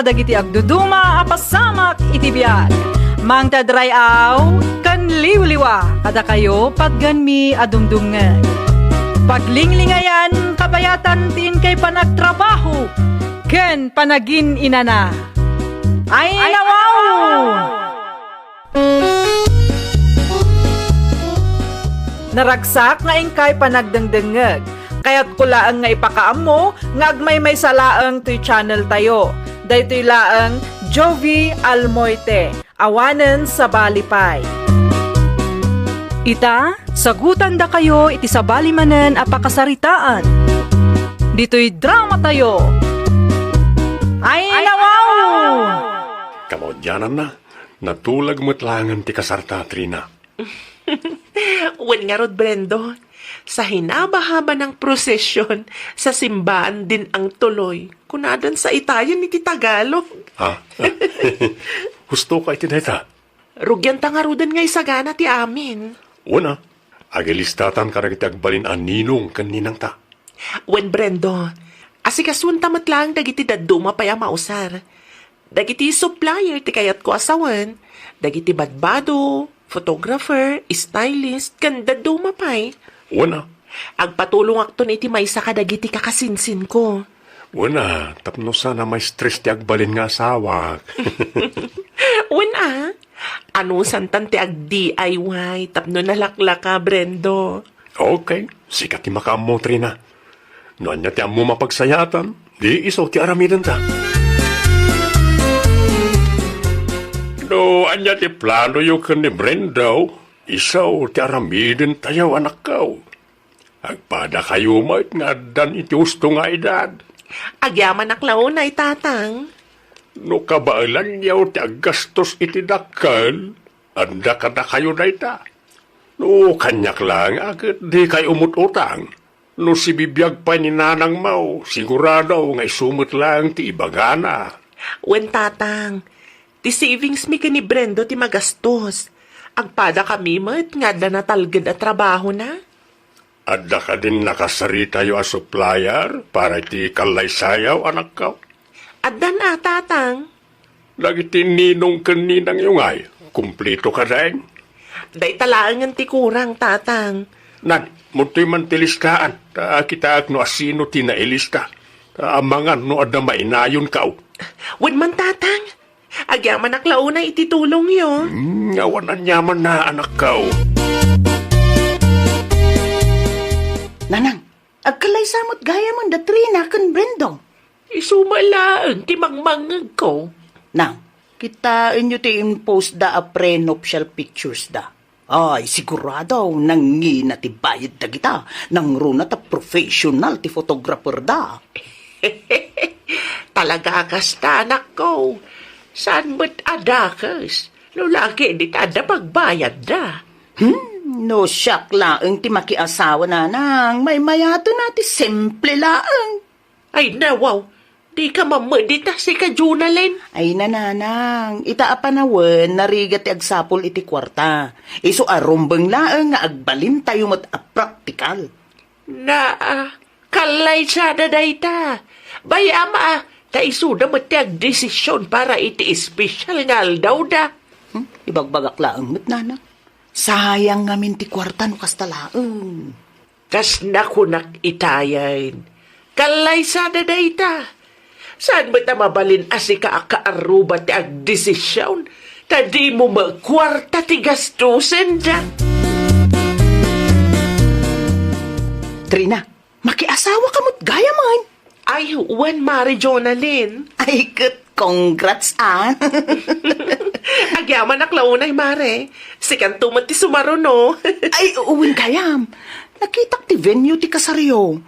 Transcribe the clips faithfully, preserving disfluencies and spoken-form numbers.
dagiti agduduma a pasamak iti biag. Mangted ray-aw ken liwliwa kadakayo patgenmi a dumdumngeg. Paglinglingayan, kabayatan ti inkay panagtrabaho ken panagin-inana. Ay, nawaw! Naragsak nga inkay panagdengdengngeg. Kayatko laeng nga ipakaammo nga agmaymaysa laeng toy channel tayo. Daytoy laeng Jovi Almoite, awanen sabali pay. Ita, sagutandakayo iti sabali manen a pakasaritaan. Ditoy drama tayo. Ay, nawaw! Kamaudiananna, natulag met laengen ti kasarta, Trina. Wen ngarud, Brendo, sa hinaba-haba ng prosesyon sa simbaan din ang tuloy. Kunadan sa itayan iti Tagalog. Ha? Husto ka iti dayta? Rugianta ngaruden nga isagana ti amin. Una, agilistatan kadagiti agbalin a ninong ken ninangta. Wen, Brendo, asikasuenta met laeng dagiti dadduma pay a mausar. Dagiti supplier ti kayatko a sawen, dagiti badbado, photographer, stylist, ken dadduma pay. Wen a. Agpatulongakton iti maysa kadagiti kakasinsinko. Wen a, tapno saan a ma-stress ti agbalin nga asawak. Wen a, anusantan ti ag-D I Y tapno nalaklaka, Brendo. Okay, sika ti makaammo, Trina. No ania ti ammom a pagsayaatan, di isu ti aramidenta. No ania ti planoyo ken ni Brendo, isu ti aramidentayo, anakko. Agpadakayo met nga addan iti husto nga edad. Agyamanak la unay, Tatang. No kabaelanyo ti aggastos iti dakkel, adda kadakayo dayta. No kaniak laeng a ket dikay umut-utang. No sibibiag pay ni nanangmo, sigurado nga isu met laeng ti ibagana. Wen, Tatang, ti savings mi ken ni Brendo ti magastos. Agpadakami met nga adda natalged a trabahona. Adda kadin nakasaritayo a supplier para iti kallaysayo, anakko? Addan a, Tatang. Dagiti ninong ken ninangyo ngay, kumplito kadi? Dayta laengen ti kurang, Tatang. Nan, muntoy man ti listaan, ta kitaek no asino ti nailista. Ta amangan no adda mainayonko. Wen man, Tatang. Agyamanak la unay iti tulongyo. Hmm, awan aniamanna, anakko. Nanang, agkallaysa met gayamen da Trina ken Brendo. Isu met laeng ti mangmangngegko. Nang, kitaenyo ti in-post da a prenuptial pictures da. Ay, sigurado, nangina ti bayad dagita, nangruna ta professional ti photographer da. Talaga kasta, anakko. Saan met a dakes? No laki dita adda pagbayadda. Hmm, no siak laeng ti makiasawa, nanang, maymayaten a ti simple laeng. Ay, nawaw, dika mammed ita, sika, Jonalyn. Ay, nanang, ita a panawen, narigat ti agsapul iti kuarta. Isu a rumbeng laeng nga agbalintayo met a praktikal. Naa, kallaysada dayta. Bay-am a, ta isuda met ti agdesisyon para iti espesyal nga aldawda. Hmm? Ibagbagak laeng met, nanang. Sayang ngamin ti kuarta no kasta laeng. Kas nakunak itayen, kallaysada dayta. Saan met a mabalin a sika a kaarruba ti agdesisyon, ta dimo met kuarta ti gastosenda. Trina, makiasawa ka met gayamen. Ay, wen, Mare Jonalyn. Ay, ket congrats, ah. Agyamanak la unay, Mare. Sikanto met ti sumaruno. Ay, wen gayam. Nakitak ti venue ti kasaryo.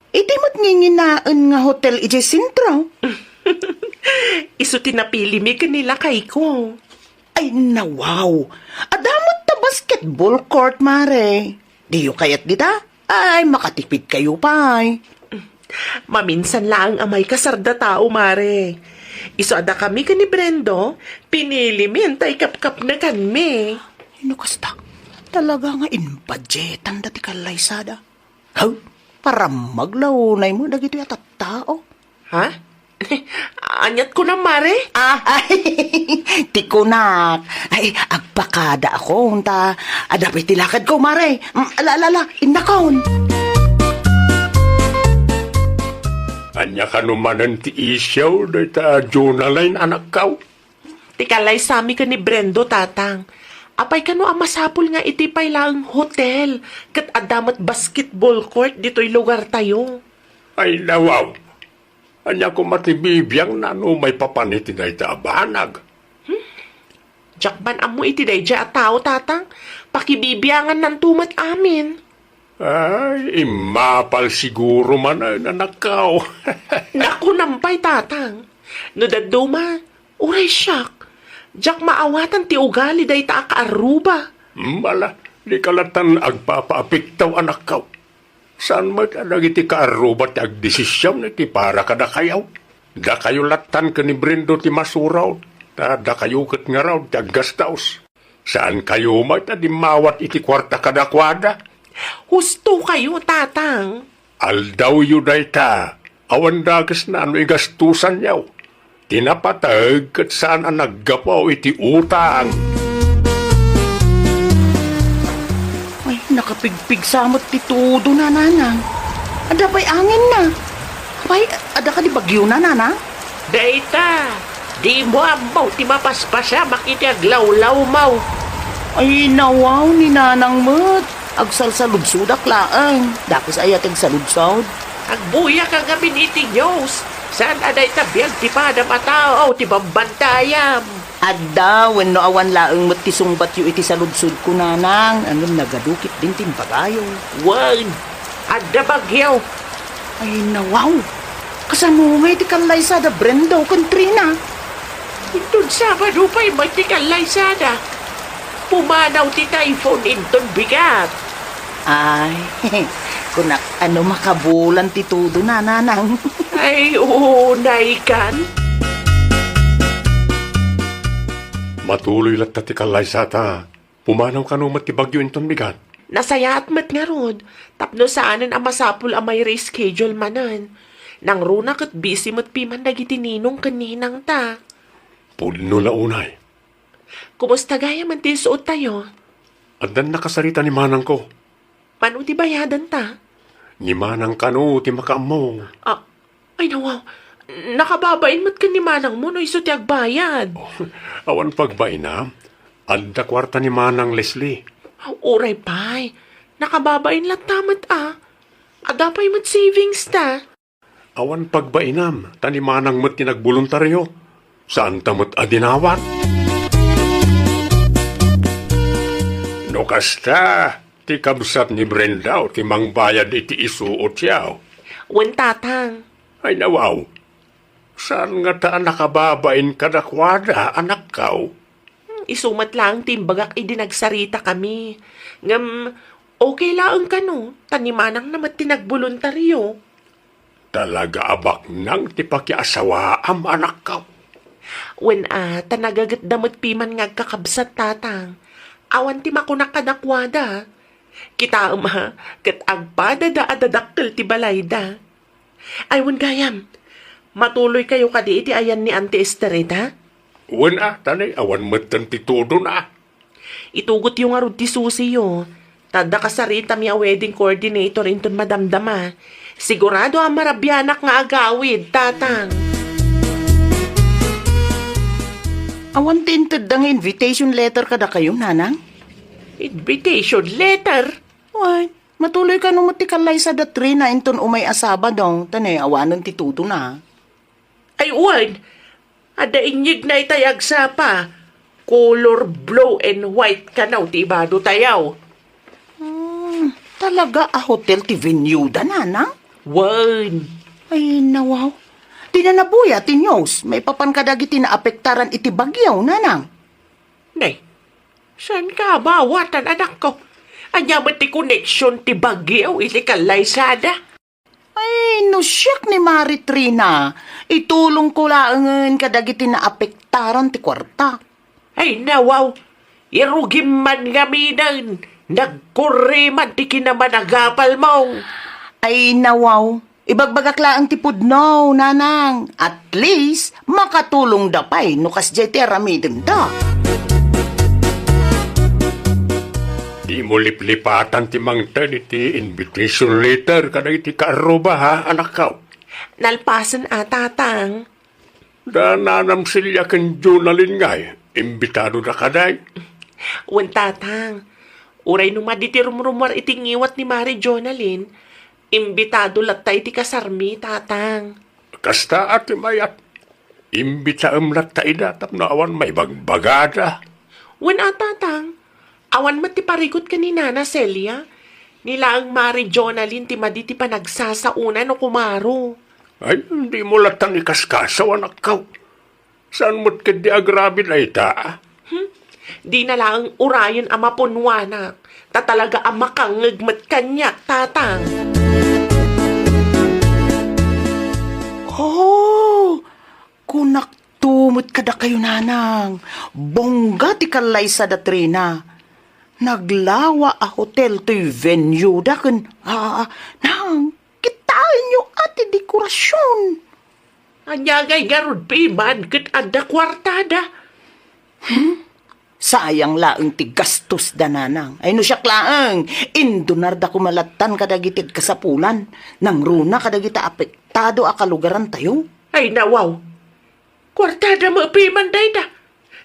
Idi met nginginaen nga hotel idiay sentro. Isu ti napilimi ken ni lakayko. Ay, nawaw. Adda met ta basketball court, Mare. Diyo kayat dita? Ay, makatipid kayo pay. Maminsan laeng a maikasarda tao, Mare. Isu a dakami ken ni Brendo, pinilimin ta ikapkapnekanmi. No kasta, talaga nga inbudgetan da ti kallaysada. Haw, parammag la unay met dagitoy a tattao. Ha? Aniat kunam, Mare? Ah, ay, ti kunak. Ay, agpakada ako, ta adda pay ti lakadko, Mare. Mm, ala, ala, ala, innakon. Ania kano manen ti isyu dayta Jonalyn, anakkaw? Ti kallaysami ken ni Brendo, Tatang. Apay kano a masapul nga iti pay laeng hotel ket adda met basketball court ditoy lugartayo? Ay, nawaw. Ania koma ti bibiangna no maipapan iti dayta a banag? Diak man ammo iti daydiay a tao, Tatang. Pakibibiangannanto met amin. Ay, immapal siguro manen, anakkaw. Nakunam pay, Tatang. No dadduma, uray siak. Diak maawatan ti ugali dayta a kaarruba. Mala, dika lattan agpapaapektaw, anakkaw. Saan met a dagiti kaarruba ti agdesisiun iti para kadakayo. Dakayo lattan ken ni Brendo ti masuroda, ta dakayo ket ngarud ti aggastos. Saankayo met a dimmawat iti kuarta kadakuada. Husto kayo, Tatang. Aldawyo dayta, awan dakesna no igastosanyo. Ti napateg ket saan a naggapu iti utang. Ay, nakapigpigsa met ti tudo, Nanang. Adda pay angenna. Apay, adda kadi bagiona, Nanang? Dayta, dimo ammo ti mapaspasamak iti aglawlawmaw. Ay, nawaw ni Nanang met. Agsalsaludsodak laeng. Dakes aya ti agsaludsod? Agbuyaka ngamin iti news. Saan a dayta biag ti padam a tao ti bambantayam? Adda, wenno awan laeng met ti sungbatyo iti saludsodko, Nanang, ngem nagadu ketdin ti imbagayo. Wen, adda bagyo. Ay, nawaw! Kasano ngay ti kallaysada Brendo ken Trina? Inton Sabado pay met ti kallaysada. Pumanaw ti typhoon inton bigat. Ay, kunak, ano, makabulan ti tudo, Nanang. Ay, unay kan. Matuloy latta ti kallaysata. Pumanaw kano met ti bagyo inton bigat? Nasayaat met ngarud, tapno saanen a masapul a may reschedule manen. Nangruna ket busy met piman dagiti ninong ken ninangta. Pudno la unay. Kumusta gayamen ti isuottayo? Addan nakasarita ni manangko. Mano ti bayadanta? Ni manang kano ti makaammo. Ah, ay nawaw. Nakababain met ken ni manangmo no isu ti agbayad. Awan pagbainam. Adda kuarta ni Manang Leslie. Uray pay. Nakababain latta met a. Adda pay met savings ta. Awan pagbainam, ta ni manang met ti nagboluntario. Saanta met a dinawat. No kasta, ti kabsat ni Brenda ti mangbayad iti isuotyo. Wen, Tatang. Ay, nawaw. Saan ngata a nakababain kadakuada, anakkaw? Hmm, isu met laeng ti imbagak idi nagsaritakami. Ngem, okay laeng kano, ta ni manangna met ti nagboluntario. Talaga a baknang ti pakiasawaam, anakkaw. Wen a, ta nagagetda met piman nga agkakabsat, Tatang. Awan ti makunak kadakuada. Kitaem a, ket agpadada a dadakkel ti balayda. Ay, wen gayam, matuloykayo kadi iti ayan ni Auntie Esterita? Wen a, ta nay, awan metten ti tudon a. Itugotyo ngarud ti susiyo. Ta adda kasaritami a wedding coordinator inton madamdama. Sigurado a marabianak nga agawid, Tatang. Awan ti intedda nga invitation letter kadakayo, Nanang? Invitation letter? Wen, matuloy kano met ti kallaysada Trina inton umay a Sabado, ta nay awanen ti tudona. Ay, wen, adda inyegna itay agsapa. Color blue and white kano ti ibado tayo. Hmm, talaga a hotel ti venue da, Nanang? Wen. Ay, nawaw. Di na nabuya ti news maipapan kadagiti naapektaran iti bagyo, Nanang? Nay, saan ka mawatan, anakko? Ania met ti connection ti bagyo iti kallaysada? Ay, no siak ni Mari Trina, itulongko laengen kadagiti naapektaran ti kuarta. Ay, nawaw, irugim man ngaminen, nagkurre man ti kinamanagapalmo. Ay, nawaw, Ibagbagak laeng ti pudno, nanang. At least, makatulongda pay no kasdiay ti aramidenda. Dimo liplipatan ti mangted iti invitation letter kadagiti kaarruba, ha, anakko? Nalpasen a, tatang. Da nanam Celia ken Jonalyn ngay, imbitadoda kadi? Wen, tatang. Uray no madi ti rumrumuar iti ngiwat ni Mari Jonalyn, imbitado latta iti kasarmi, tatang. Kasta a ti mayat, imbitaem latta ida tapno awan maibagbagada. Wen a, tatang. Awan met ti parigot ken ni Nana Celia. Ni laeng Mari Jonalyn ti madi ti panagsasaona no kumaro. Ay, dimo latta ikaskasaw, anakko. Saan met ketdi agrabi dayta? Hmm? Dina laeng urayen a mapunwana, ta talaga a makangngeg met kaniak, tatang. Oh, kunakto met kadakayo, nanang. Bongga ti kallaysa da Trina. Naglawa a hotel toy venue da ken, ah, nang, kitaenyo a ti dekorasion. Ania ngay ngarud piman ket adda kuartada? Hmm? Sayang laeng ti gastos da, nanang. Ay, no siak laeng, indunarda koma lattan kadagiti agkasapulan. Nangruna kadagiti apektado a kalugarantayo. Ay, nawaw. Kuartada met piman dayta.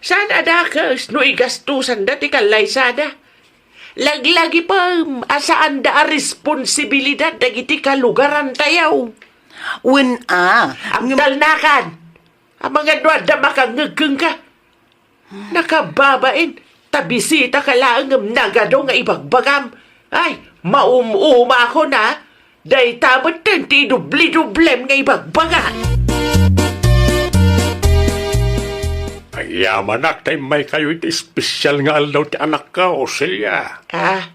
Saan a dakes no igastusanda ti kallaysada. Laglagipem a saanda a responsibilidad dagiti kalugarantayo. Wen a, ngem- Agtalnakan! Amangan no adda makangngeg kenka. Nakababain, ta bisitaka laeng ngem nagadu nga ibagbagam. Ay, maum-umakon a. Dayta met ti dubli-dublem nga ibagbaga. Agyamanak ta immaykayo iti espesial nga aldaw ti anakko, Celia. Ah,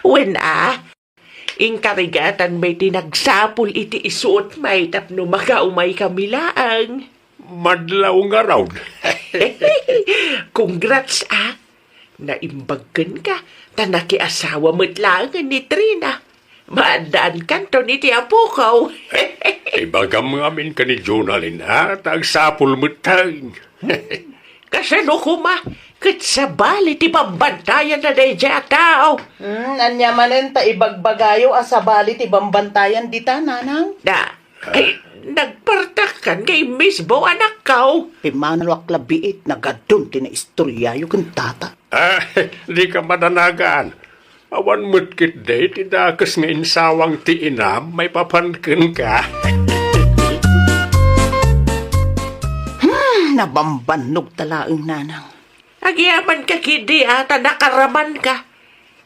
wen a, inkarigatan met ti nagsapul iti isuot met tapno makaumaykami laeng. Madlaw ngarud. Congrats, a. Naimbag kenka, ta nakiasawa met laengen ni Trina. Maaddaankanton iti apoko. Ibagam ngamin ken ni Jonalyn, a, ta agsapul metten. Kasano koma, ket sabali ti bambantayan a daydiay a tao? Hmm, ania manen ta ibagbagayo a sabali ti bambantayan dita, nanang? Na, ay, nagpartakkan nga immisbo, anakko. Pimmanaw a labiit, nagadun ti naistoryayo ken tata. Ah, dika madanagan. Awan met ketdi ti dakes nga insawang ti inam maipapan kenka. Hmm, nabambannogta laeng, nanang. Agyamanka ketdi a ta nakaramanka.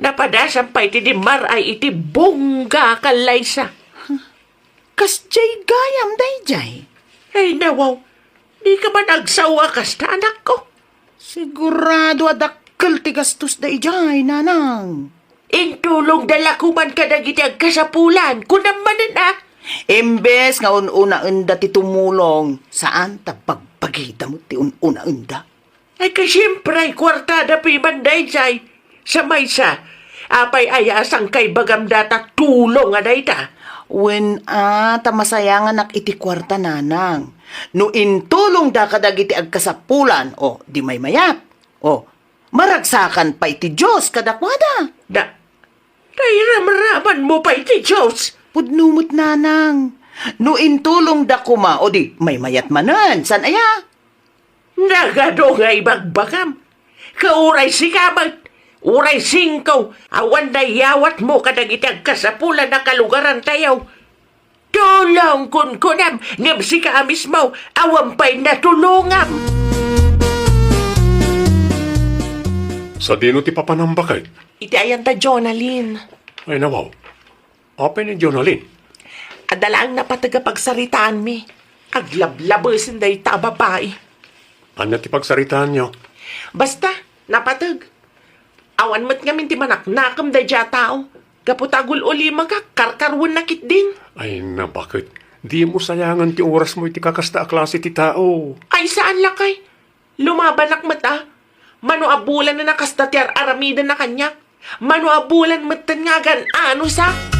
Napadasan pay ti dimmar-ay iti bongga a kallaysa. Kasdiay gayam daydiay. Ay, nawaw. Dika man agsao a kasta, anakko. Sigurado a dakkel ti gastos daydiay, nanang. Intulongda la koman kadagiti agkasapulan, kunam manen a. Imbes nga un-unaenda ti tumulong, saan ta bagbagida met ti un-unaenda. Ay, kasiempre, kuartada piman daydiay. Sa maysa, apay aya a sangkaibagam data tulong a dayta? Wen a, ta masayanganak iti kuarta, nanang. No intulongda kadagiti agkasapulan, o, di maymayat. O, maragsakan pay ti Dios kadakuada. Da, nairamramanmo pay ti Dios? Pudno met, nanang. No intulongda koma, o di maymayat manen, saan aya? Nagadu nga ibagbagam. Ket uray sika met, uray singko, awan nayawatmo kadagiti agkasapulan a kalugarantayo. Tulong, kunkunam, ngem sika a mismo, awan pay natulongam. Sadino ti papanam, baket? Iti ayan da Jonalyn. Ay, nawaw. Apay ni Jonalyn? Adda laeng napateg a pagsaritaanmi. Aglablabesen dayta a babai. Ania ti pagsaritaanyo? Basta, napateg. Awan met ngamin ti manaknakem daydiay a tao. Gapu ta agul-ulimagak, karkaruenna ketdin. Ay, nabaket. Dimo sayangen ti orasmo iti kakasta a klase ti tao. Ay, saan lakay. Lumabanak met a. Mano a bulan a nakasta ti ar-aramidenna kaniak. Mano a bulan metten nga agan-anosak.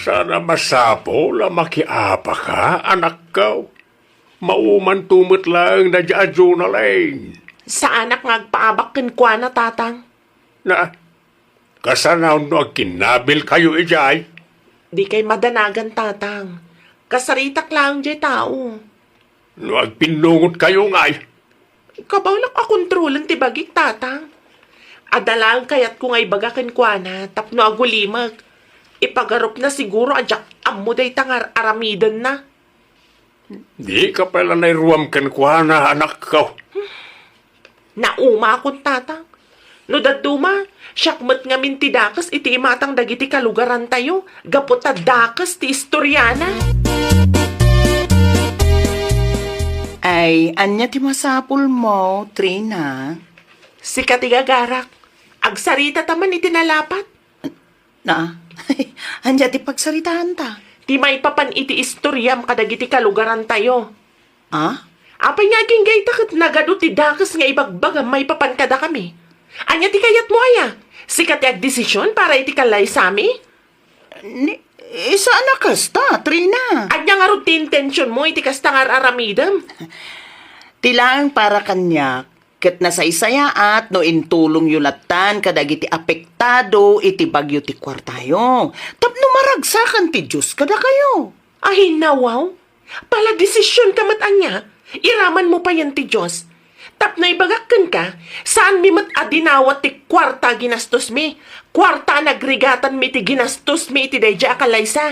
Saan a masapul a makiabaka, anakko. Maumanto met laeng daydiay a Jonalyn. Saanak nga agpaabak kenkuana, Tatang. Na, kasano no agkinnabilkayo idiay? Dikay madanagan, Tatang. Kasaritak laeng diay tao. No agpinnungotkayo ngay? Kabaelak a kontrolen ti bagik, Tatang. Adda laeng kayatko nga ibaga kenkuana tapno agulimek. Ipagarupna siguro a diak ammo dayta nga ar-aramidenna. Dika pay la nairuam kenkuana, anakko. Naumakon, Tatang. No dadduma, siak met ngamin ti dakes iti imatang dagiti kalugarantayo, gapu ta dakes ti istoriana. Ay, ania ti masapulmo, Trina? Sika ti gagarak. Agsaritata man iti nalapat. Na, ania ti pagsaritaanta? Ti maipapan iti istoriam kadagiti kalugarantayo. Ah? Apay nga agingga ita ket nagadu ti dakes nga ibagbagam maipapan kadakami? Ania ti kayatmo aya? Sika ti agdesision para iti kalaysami? Ni, saan a kasta, Trina? Ania ngarud ti intensionmo iti kasta nga ar-aramidem? Ti laeng para kaniak, ket nasaysayaat no intulongyo lattan kadagiti apektado iti bagyo ti kuartayo, tapno maragsakan ti Dios kadakayo. Ay, nawaw! Pala desisionka met ania, iramanmo payen ti Dios. Tapno ibagak kenka, saanmi met a dinawat ti kuarta a ginastosmi, kuarta a nagrigatanmi ti ginastosmi iti daydiay a kalaysa.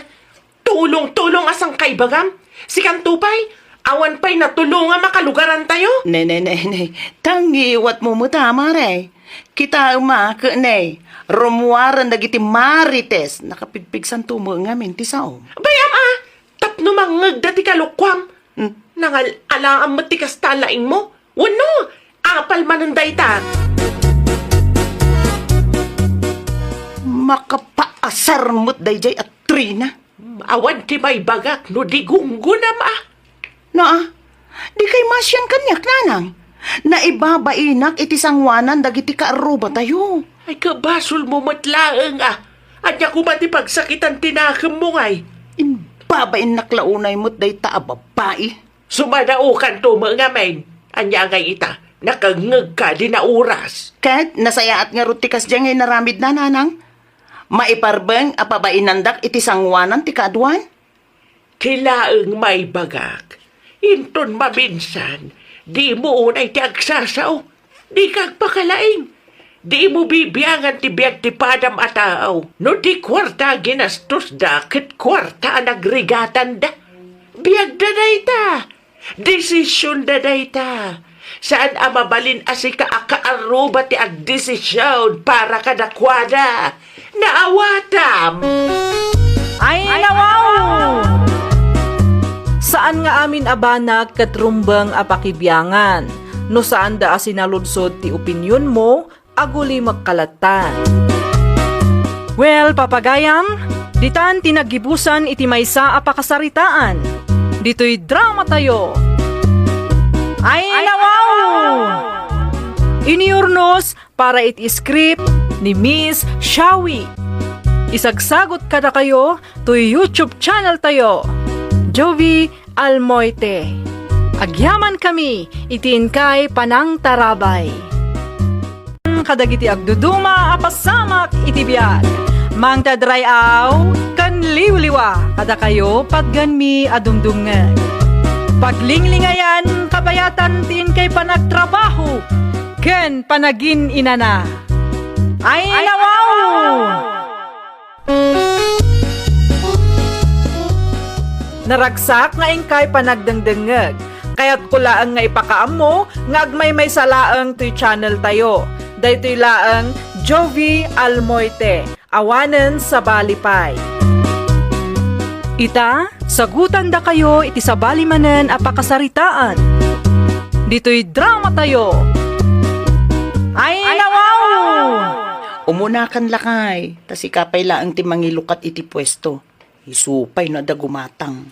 Tulong-tulong a sangkaibagam. Sikanto pay, awan pay natulongam a kalugarantayo. Ne, ne, ne, ne. Tangiwatmo met a, mare. Kitaem a, ket ne, rummuaren dagiti marites, nakapigpigsanto met ngamin ti saom. Bay-am a, tapno mangngegda ti kalokuam. Hmm. Nangal-alaam met ti kasta a laingmo. Wenno, apal manen dayta. Makapaasar met daydiay a Trina. Hmm, awan ti maibagak no di gunggonam a. Naa, dikay masian kaniak, nanang. Naibabainak iti sangoanan dagiti kaarrubatayo. Ay, kabasolmo met laeng a. Ania koma ti pagsakitan ti nakemmo ngay? Imbabainnak la unay met dayta a babai. Sumadaokanto met ngamin. Ania ngay ita, nakangngegka dina oras. Ket nasayaat ngarud ti kasdiay nga inaramidna, nanang? Maiparbeng a pabainandak iti sangoanan ti kaaduan? Ti laeng maibagak, inton maminsan, dimo unay ti agsasao. Dika agpakalaing. Dimo bibiangan ti biag ti padam a tao. No ti kuarta a ginastosda ket kuarta a nagrigatanda. Biagda dayta. Desisionda dayta. Saan a mabalin a sika a kaarruba ti agdesision para kadakuada. Naawatam! Ay, nawaw! Saan nga amin a banag ket rumbeng a pakibiangan. No saanda a sinaludsod ti opinionmo, agulimek ka lattan. Well, papagayam, ditan ti naggibusan iti maysa a pakasaritaan. Ditoy dramatayo. Ay, nawaw! Iniurnos para iti script ni Miss Shawi. Isagsagot kadakayo toy YouTube channel tayo, Jovi Almoite. Agyaman kami iti inkay panangtarabay. Kadagiti agduduma a pasamak iti biag, mangted ray-aw ken liwliwa kadakayo patgenmi a dumdumngeg. Paglinglingayan, kabayatan ti inkay panagtrabaho ken panagin-inana. Ay, nawaw! Naragsak nga inkay panagdengdengngeg. Kayatko laeng nga ipakaammo nga agmaymaysa laeng toy channel tayo. Daytoy laeng Jovi Almoite. Awanen sabali pay. Ita, sagutandakayo iti sabali manen a pakasaritaan. Ditoy dramatayo. Ay, nawaw! Umunakan lakay, ta sika pay laeng ti mangilukat iti puesto. Isu pay no adda gumatang.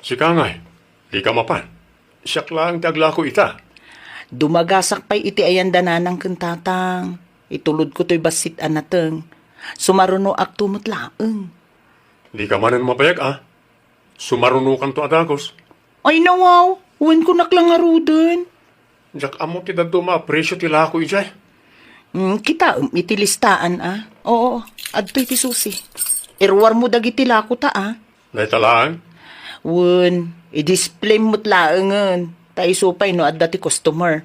Sika ngay, dika mapan. Siak laeng ti aglako ita. Dumagasak pay iti ayan da nanang ken tatang. Itulodko toy bassit a nateng. Sumarunoakto met laeng. Dika manen mabayag a. Sumarunokanto a dagus. Ay, nawaw. Wen, kunak la ngaruden. Diak ammo ti dadduma a presio ti lako idiay. Hmm, kitaem iti listaan a. Oo, adtoy ti susi. Iruarmo dagiti lako ta a. Dayta laeng? Wen, i-display met laengen. Ta isu pay no adda ti customer.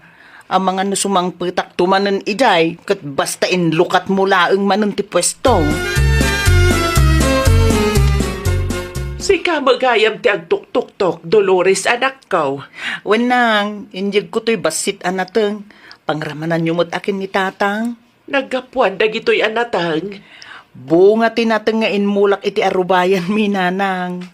Amangan no sumangpetakto manen idiay, ket basta inlukatmo laeng manen ti puesto. Sika met gayam ti agtuktuktok, Dolores, anakko. Wen nang, inyegko toy bassit a nateng. Pangramananyo met a ken ni Tatang. Naggapuan dagitoy a nateng? Bunga ti nateng nga inmulak iti arubayanmi, nanang.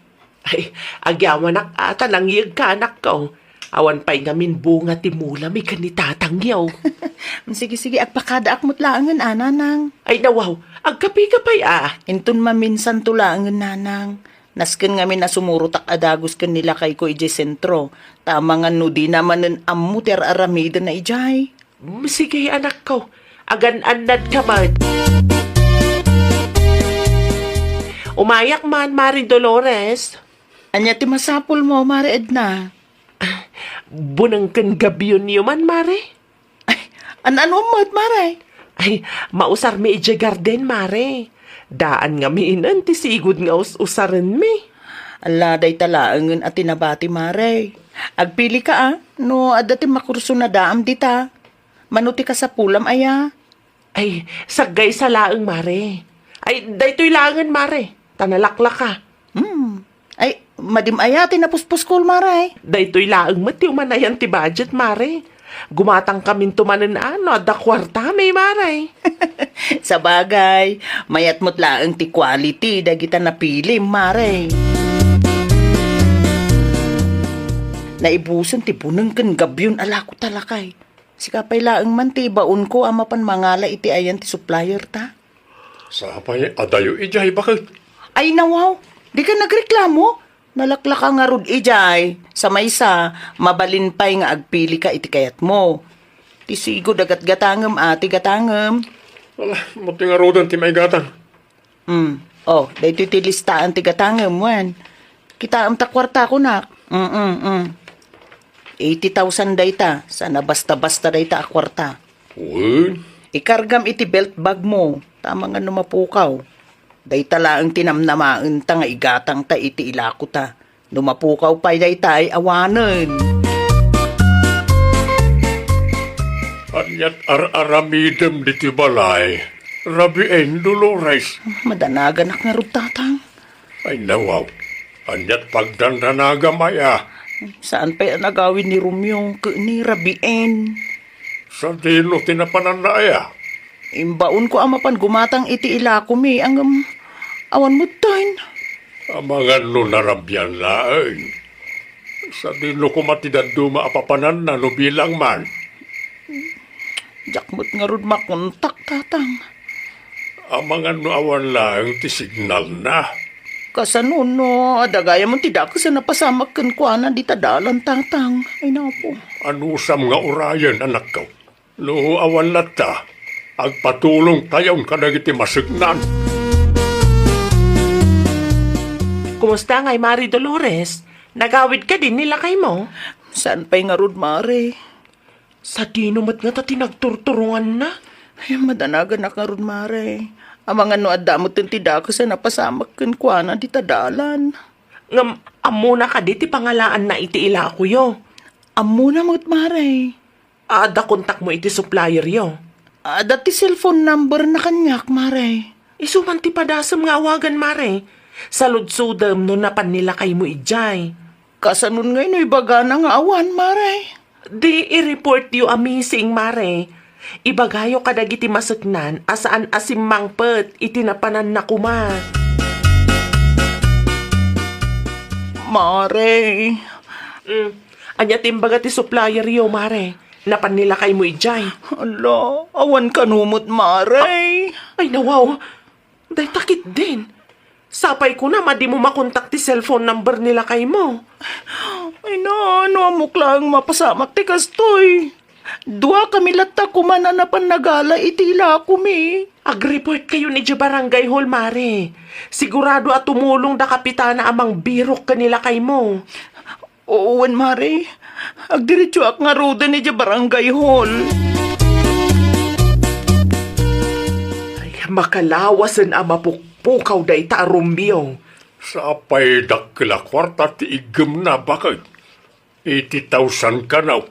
Ay, agyamanak a ta nangyegka, anakko. Awan pay ngamin bunga ti mulami ken ni tatangyo. Sige, sige, agpakadaak met laengen a, nanang. Ay, nawaw, agkapika pay a. Inton maminsanto laengen, nanang. Nasken ngamin a sumurotak a dagus ken ni lakayko idiay sentro, ta amangan no dina manen ammo ti ar-aramidenna idiay. Mm, sige, anakko. Agan-annadka met. Umayak man, Mari Dolores. Ania ti masapulmo, Mari Edna? Buneng ken gabionyo man, Mari. Ay, an-ano met, Mari? Ay, mausarmi idiay garden, Mari. Daan ngaminen ti sigud nga us-usarenmi. Ala, dayta laengen a ti nabati, Mari. Agpilika, a, no adda ti makurso a daam dita. Mano ti kasapulam aya? Ay, saggaysa laeng, Mare. Ay, daytoy laengen, Mare. Ta nalaklaka. Hmm. Ay, madim aya ti napuspuskol, Mare. Daytoy laeng met ti umanayan ti budget, Mare. Gumatangkaminto manen a no adda kuartami, Mare. Sabagay, mayat met laeng ti quality dagita napilim, Mare. Naibusen ti buneng ken gabion a lako ta lakay. Sika pay laeng man ti ibaonko a mapan mangala iti ayan ti supplier ta. Sapay, adayo idiay baket. Ay, nawaw, dika nagreklamo? Nalaklaka ngarud idiay. Sa maysa, mabalin pay nga agpilika iti kayatmo. Ti sigud a gatgatangem a ti gatangem. Ala, mati ngaruden ti maigatang. Hmm. Oh, daytoy ti listaan ti gatangem, wen. Kitaem ta kuarta, kunak. Mm, mm. Eighty thousand dayta, saan a basta-basta dayta a kuarta. Wen? Ikargam iti belt bagmo, ta amangan no mapukaw. Dayta laeng ti namnamaenta nga igatangta iti ilakota. No mapukaw pay dayta ay awanen. Aniat ar-aramidem ditoy balay, Rabiin, Dolores? Madanaganak ngarud, Tatang. Ay, nawaw. Aniat pagdandanagam aya? Saan pay a nagawid ni Romeo ken ni Rabiin? Sadino ti napananna aya? Imbaonko a mapan gumatang iti ilakomi, ngem awan metten. Amangan no narabian laeng. Sadino koma ti dadduma a papananna no bilang man? Diak met ngarud makontak, Tatang. Amangan no awan laeng ti signalna. Kasano no adda gayam ti dakes a napasamak kenkuana dita dalan, Tatang? Ay, napo. Anusam nga urayen, anakko? No awan latta, agpatulongtayon kadagiti maseknan. Kumusta ngay, Mari Dolores? Nagawid kadi ni lakaymo? Saan pay ngarud, Mare? Sadino met ngata ti nagturturonganna? Ay, madanaganak ngarud, Mare. Amangan no adda metten ti dakes a napasamak kenkuana dita dalan. Ngem ammona kadi ti pangalaanna iti ilakoyo? Ammona met, Mare. Adda kontakmo iti supplieryo? Adda ti cellphone numberna kaniak, Mare. Isu man ti padasem nga awagan, Mare. Saludsodem no napan ni lakaymo idiay. Kasanon ngay no ibagana nga awan, Mare? Di i-reportyo a missing, Mare. Ibagayo kadagiti maseknan a saan a simmangpet iti napananna koma. Mare. Mm. Ania ti imbaga ti supplieryo, Mare? Napan ni lakaymo idiay? Ala, awan kano met, Mare. Ay, nawaw. Dayta ketdin. Sapay kunam a dimo makontak ti cellphone number ni lakaymo. Ay na, no ammok laeng mapasamak ti kastoy. Duakami latta koma a napan nagala iti ilakomi. Agreport kayon idiay barangay hall, Mare. Sigurado a tumulong da Kapitana a mangbirok ken ni lakaymo. Wen, Mare. Agdiretsoak ngaruden idiay barangay hall. Ay, makalawasen a mapukpukaw dayta a Romeo. Sapay dakkel a kuarta ti iggemna, baket. Eighty thousand kano.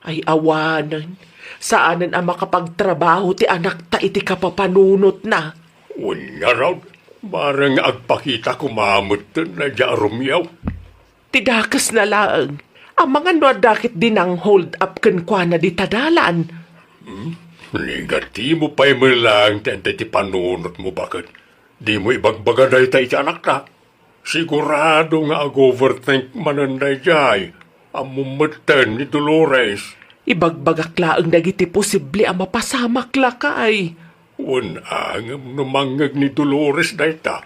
Ay, awanen. Saanen a makapagtrabaho ti anakta iti kapapanunotna. Wen ngarud, bareng agpakita koma metten dayta a Romeo. Ti dakesna laeng. Amangan no adda ket di nang-hold up kenkuana dita dalan. Hmm? Negatibo pay met laeng ti, ti panunotmo, baket. Dimo ibagbaga dayta iti anakta. Sigurado nga ag-overthink manen daydiay. Ammom metten ni Dolores. Ibagbagak laeng dagiti posible a mapasamak, lakay. Wen, ngem no mangngeg ni Dolores dayta,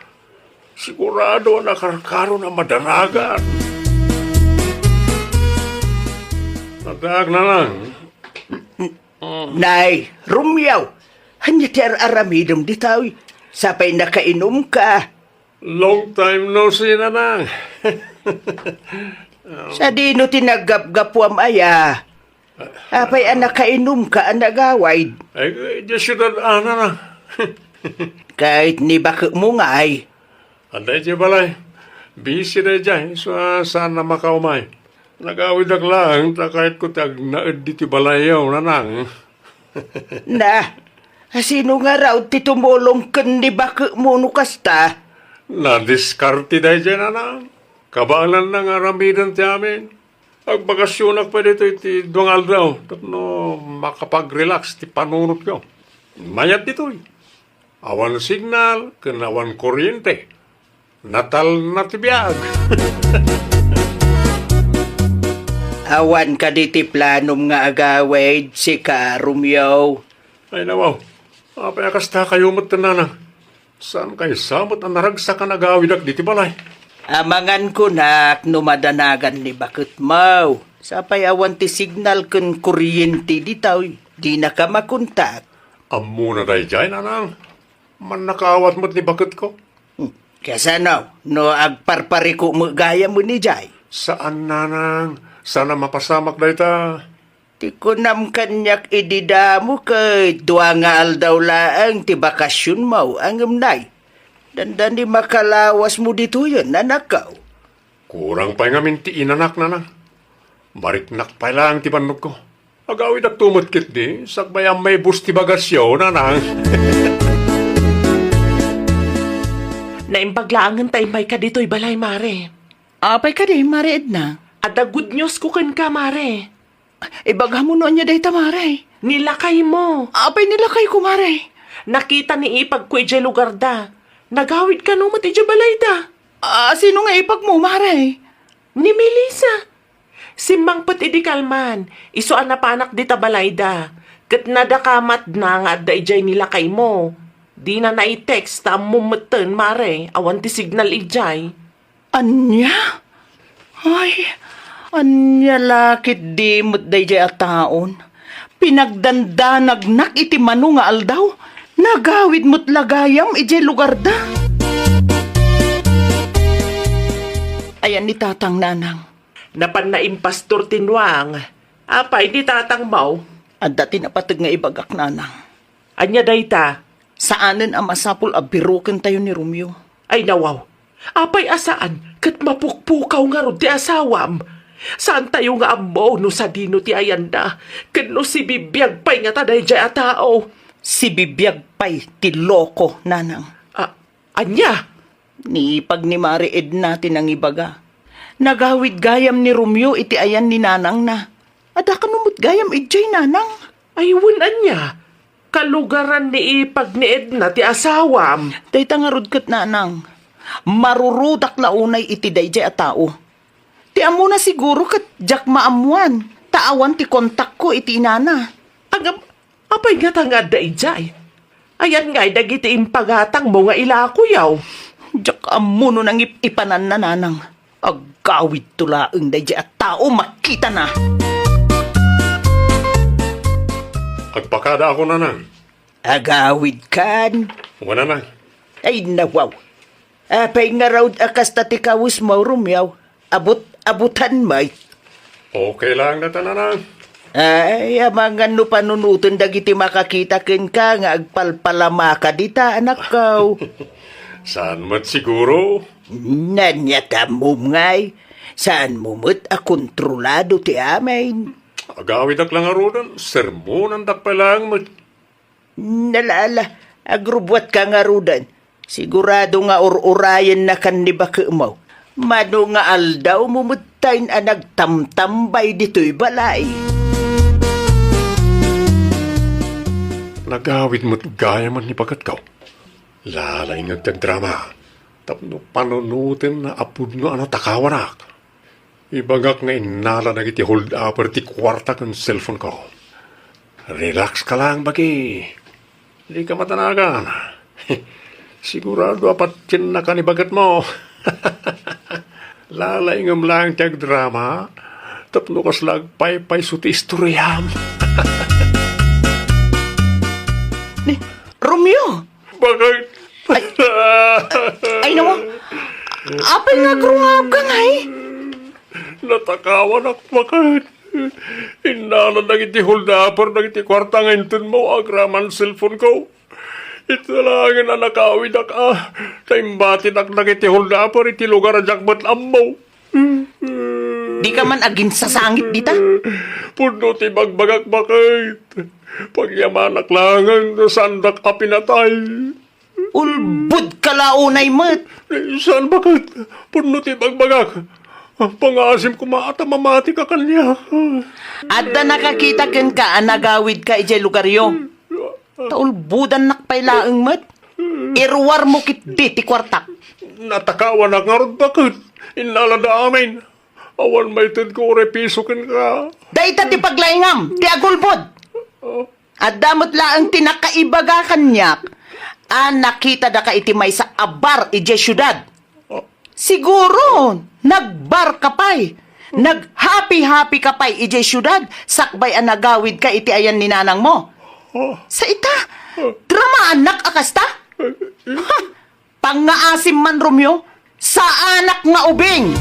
sigurado a nakarkaron a madanagan. Addaak, Nanang. Nay, Romeo, ania ti ar-aramidem ditoy? Sapay nakainumka. Long time no see, Nanang. Sadino ti naggapgapuam aya? Apay a nakainumka a nagawid? Ay, idiay siudad, Nanang. Ket ni baketmo ngay? Adda idiay balay. Busy daydiay, so, ah, saan a makaumay. Nagawidak laeng ta kayatko ti agnaed ditoy balayyo, Nanang. Na, sino ngarud ti tumulong ken ni baketmo no kasta? Nadiskarte daydiay, Nanang. Kabaelanna nga aramiden ti amin. Agbakasyonak pay ditoy iti dua nga aldaw tapno makapag-relax ti panunotko. Mayat ditoy. Awan signal ken awan kuryente. Natalna ti biag. Awan kadi ti planom nga agawid, sika, Romeo? Ay, nawaw. Apay a kasta kayo met, Nanang? Saan kay sa met a naragsak a nagawidak diti balay? Amangan kunak no madanagan ni baketmo. Sapay awan ti signal ken kuryente ditoy. Dinaka makontak. Ammona daydiay, Nanang. Mannakaawat met ni baketko. Hmm. Kasano no agparpariko met gayam idiay? Saan, Nanang. Saan a mapasamak dayta. Ti kunam kaniak idi damo ket dua nga aldaw laeng ti bakasionmo, ngem nay, dandani makalawasmo ditoyen, anakko. Kurang pay ngamin ti inanak, Nanang. Mariknak pay laeng ti bannogko. Agawidakto met ketdi, sakbay a maibus ti bagasyo, Nanang. Naimbag laengen ta immayka ditoy balay, Mare. Apay kadi, Mare Edna? Adda good news ko kenka, Mare. Ibagam no ania dayta, Mare. Ni lakaymo. Apay ni lakayko, Mare? Nakita ni ipagko idiay lugarda. Nagawid kano met idiay balayda. Ah, sino nga ipagmo, Mare? Ni Melissa. Simmangpet idi kalman, isu a napanak dita balayda. Ket nadakamatna nga adda idiay ni lakaymo. Dina nai-text ta ammom metten, Mare, awan ti signal idiay. Ania? Ay, ania la ketdi met daydiay a taon? Pinagdandanagnak iti mano nga aldaw, nagawid met la gayam idiay lugarda. Ayan ni Tatang, Nanang. Napan naimpastor ti nuang. Apay ni Tatangmo? Adda ti napateg nga ibagak, Nanang. Ania dayta? Saanen a masapul a birokentayo ni Romeo. Ay, nawaw. Apay a saan ket mapukpukaw ngarud ti asawam? Saantayo nga ammo no sadino ti ayanna ken no sibibiag pay ngata daydiay a tao. Sibibiag pay ti loko, Nanang. A-, ania? Ni ipag ni Mare Edna ti nangibaga. Nagawid gayam ni Romeo iti ayan ni nanangna. Adda kano met gayam idiay, Nanang? Ay, wen ania? Kalugaran ni ipag ni Edna ti asawam. Dayta ngarud ket, Nanang, marurudak la unay iti daydiay a tao. Ti ammona siguro ket diak maammoan, ta awan ti kontakko iti inana. Agam, apay ngata nga adda idiay? Ayan ngay dagiti impagatangmo nga ilakoyo. Diak ammo no nangip-ipananna, Nanang. Aggawidto laeng daydiay a tao makitana. Agpakada ako, Nanang. Agawidkan? Wen, Nanang. Ay, nawaw. Apay ngarud a kasta ti kawesmo, Romeo? Abut-abutan met. Okay lang dayta, Nanang. Ay, amangan no panunoten dagiti makakita kenka nga agpalpalamaka dita, anakko. Saan met siguro? Naniatam ngay. Saanmo met a kontrolado ti amin. Agawidak la ngaruden, sermonandak pay laeng met. Nalaala, agrubbuatka ngaruden. Sigurado nga ur-urayennakan ni baketmo. Mano nga aldawmo metten a nagtamtambay ditoy balay. Nagawid met gayam ni baketko. Lalaingek ti agdrama tapno panunoten a pudno a natakawanak. Ibagak nga innala dagiti hold-upper ti kuarta ken cellphone ko. Relax ka lang, bagi. Dika matanagan. Sigurado a patiennaka ni baketmo. Lalaingem lang ti agdrama tapno kasla agpaypayso ti istoriam. Ni Romeo! Bakit? Ay, ay, nawa. Apay nga agrungabka ngay? Natakawanak, bakit? Innala dagiti hold-upper dagiti kuarta nga inted mo agraman cellphone ko. Ita laengen a nakawidak a, ta imbatidak dagiti hold-upper iti lugar a diak met ammo. Dika man aginsasangit dita? Pudno ti bagbagak, bakit? Pagyamanak laengen no saandak a pinatay. Ulbodka la unay met. Saan, bakit? Pudno ti bagbagak. Pangaasim koma ta mamatika kaniak. Adda nakakita kenka a nagawidka idiay lugaryo. Ta ulbodannak pay laeng met. Iruarmo ketdi ti kuartak. Natakawanak ngarud, bakit? Innalada amin. Awan maitedko uray piso kenka. Dayta ti paglaingam, ti agulbod. Adda met laeng ti nakaibaga kaniak a nakitada ka iti maysa a bar idiay siudad. Siguro, nagbar ka pay. Naghapi-hapi ka pay idiay siudad, sakbay a nagawid ka iti ayan ni nanang mo. Sa ita, dramaannak a kasta? Ha! Pangngaasim man, Romeo, saanak nga ubing!